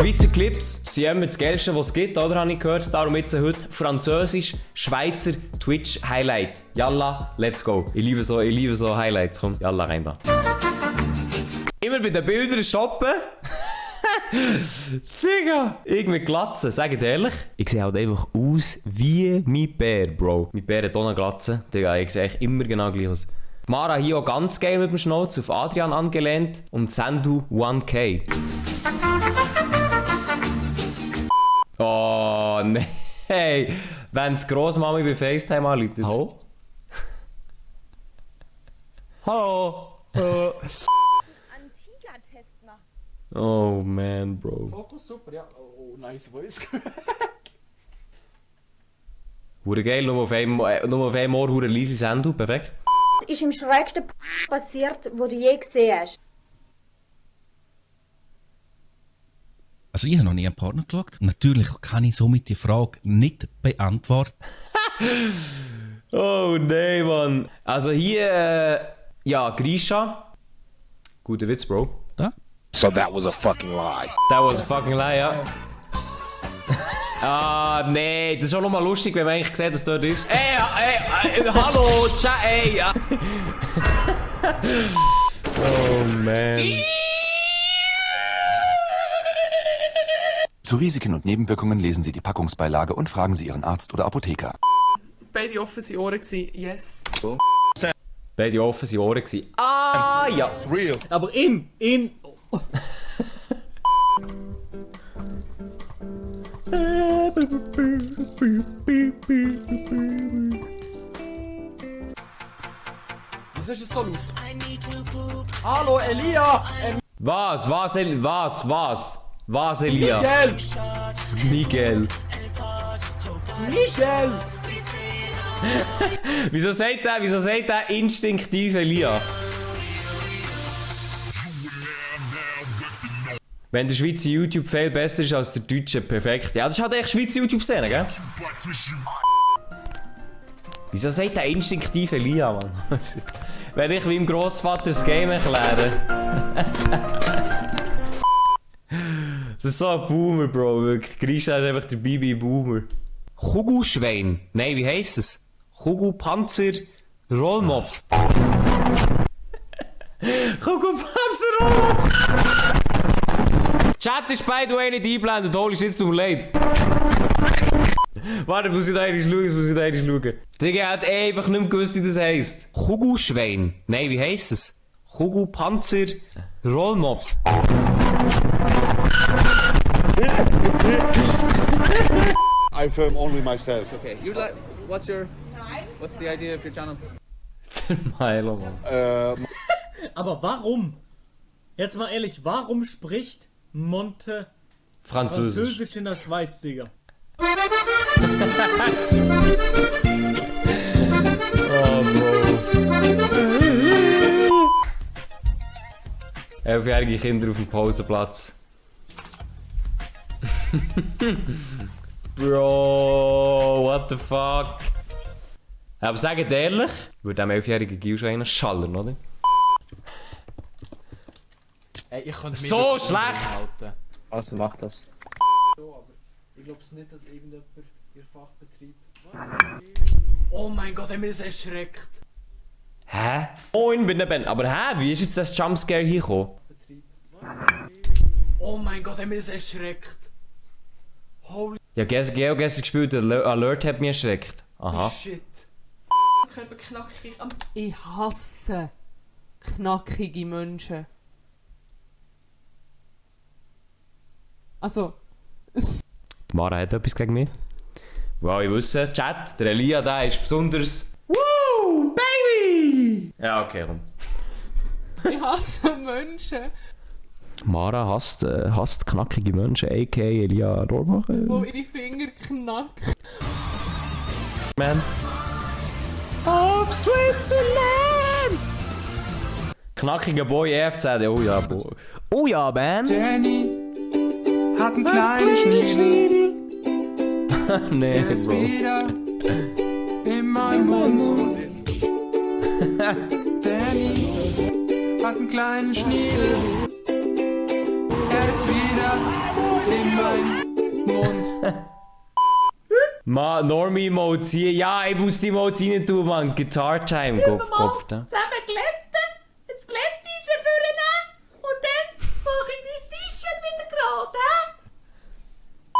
Schweizer Clips sind immer das Geilste, was es gibt, oder? Habe ich gehört. Darum jetzt heute Französisch, Schweizer Twitch-Highlight. Yalla, let's go. Ich liebe so Highlights. Komm, yalla, rein da. Immer bei den Bildern stoppen. Digga! Ich mit Glatze, sag dir ehrlich. Ich sehe halt einfach aus wie mein Bär, Bro. Mein Bär hat auch eine Glatze. Digga, ich sehe eigentlich immer genau gleich aus. Mara hier auch ganz geil mit dem Schnauz, auf Adrian angelehnt. Und Sandu 1K. Oh, nein. Hey, wenn's Grossmami bei FaceTime anruft. Hallo? Hallo? Oh man, Bro. Fokus super, ja. Oh, nice voice. Hure geil, nur auf einem Ohr hure leise Sandu, perfekt. Was ist im schrägsten passiert, wo du je gesehen hast? Also ich habe noch nie einen Partner geschaut. Natürlich kann ich somit die Frage nicht beantworten. Oh nein, Mann. Also hier, ja, Grisha. Guter Witz, Bro. Da? So that was a fucking lie. That was a fucking lie, ja. Ah, nee, das ist auch noch mal lustig, wenn man eigentlich sieht, dass dort ist. Ey, hallo, tja, ey, ja. Oh man. Zu Risiken und Nebenwirkungen lesen Sie die Packungsbeilage und fragen Sie Ihren Arzt oder Apotheker. Beide offene Ohren gewesen, yes. Beide offen sind Ohren gewesen. Ah, ja. Real. Aber Wieso ist es so laut? Hallo, Elia! Was, Elia? Miguel! Miguel. Wieso sagt er instinktiv Elia? Wenn der Schweizer YouTube-Fail besser ist als der deutsche, perfekt. Ja, das ist halt echt Schweizer YouTube-Szene, gell? Wieso sagt er instinktiv Elia, Mann? Wenn ich wie im Grossvater das Game erkläre. Das ist so ein Boomer, Bro. Wirklich. Grisha ist einfach der Bibi-Boomer. Kugelschwein. Nein, wie heisst es? Kugelpanzer Rollmops. Kugelpanzer Rollmops. Chat ist by the way nicht eingeblendet. Holy shit, es tut mir leid. Warte, muss ich da einmal schauen. Digga, hat einfach nicht mehr gewusst, wie das heisst. Kugelschwein. Nein, wie heisst es? Kugelpanzer Rollmops. I film only myself. Okay, you'd like. What's the idea of your channel? Milo, Mann. Aber warum? Jetzt mal ehrlich, warum spricht Monte Französisch in der Schweiz, Digga? Oh, Bro. 11-jährige Kinder auf dem Pausenplatz. Bro, what the fuck? Aber sagt ehrlich, würde dem 11-jährigen Gil schon einen schallern, oder? Ey, ich könnte so schlecht! Also mach das. Aber ich glaube nicht, dass irgendjemand ihr Fach betreibt. Oh mein Gott, haben wir das erschreckt. Hä? Moin, bin der Ben. Aber hä? Wie ist jetzt das Jumpscare hier gekommen? Oh mein Gott, haben wir das erschreckt. Holy Ja, gestern gespielt, der Alert hat mich erschreckt. Aha. shit. Knackig. Ich hasse knackige Menschen. Also. Mara hat etwas gegen mich. Wow, ich wusste, Chat, der Elia da ist besonders. Woo, Baby! Ja, okay, komm. Ich hasse Menschen, Mara hasst knackige Menschen, a.k.a. Elia Rohrbacher. wo ihre Finger knacken. Man. Auf Switzerland! Knackiger Boy EFZ, oh ja, Boy. Oh ja, man! Danny hat einen kleinen Schniedel. Nee, Er ist Bro. wieder in meinem Mund. Danny hat einen kleinen Schniedel. Er ist wieder in meinen Mund. Normie-Mode ziehen. Ja, ich muss die Mode rein tun, Mann. Guitar Time. Kopf, ne? Zusammen glätten, ins Glätteisen vornehmen und dann mache ich das T-Shirt wieder gerade, hä?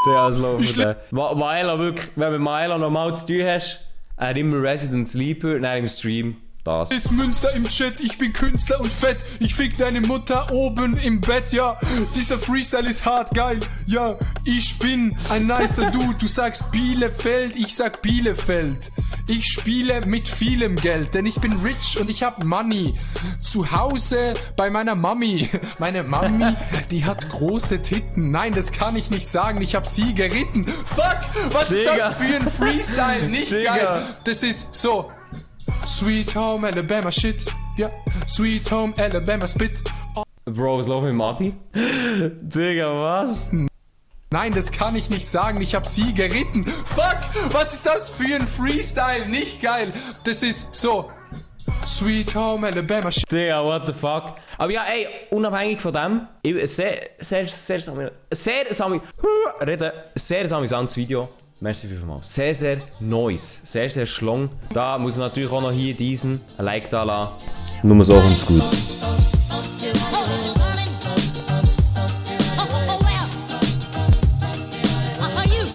Der ist laufen. Maela, wirklich, wenn du mit Maela normal zu tun hast, er hat immer Resident Sleeper, dann im Stream das. Ist Münster im Chat, ich bin Künstler und fett. Ich fick deine Mutter oben im Bett, ja. Dieser Freestyle ist hart geil, ja. Ich bin ein nicer Dude, du sagst Bielefeld, ich sag Bielefeld. Ich spiele mit vielem Geld, denn ich bin rich und ich hab Money. Zu Hause bei meiner Mami. Meine Mami, die hat große Titten. Nein, das kann ich nicht sagen, ich hab sie geritten. Fuck, was ist das für ein Freestyle? Nicht geil. Das ist so. Sweet Home Alabama Shit, ja. Sweet Home Alabama Spit. Oh. Bro, was läuft mit Matti? Digga, was? Nein, das kann ich nicht sagen, ich hab sie geritten. Fuck, was ist das für ein Freestyle? Nicht geil. Das ist so. Sweet Home Alabama Shit. Digga, what the fuck? Aber ja, ey, unabhängig von dem, sehr amüsantes Video. Merci vielmals. Sehr, sehr nice. Sehr, sehr schlong. Da muss man natürlich auch noch hier diesen ein Like da lassen. Nur so kommt's gut.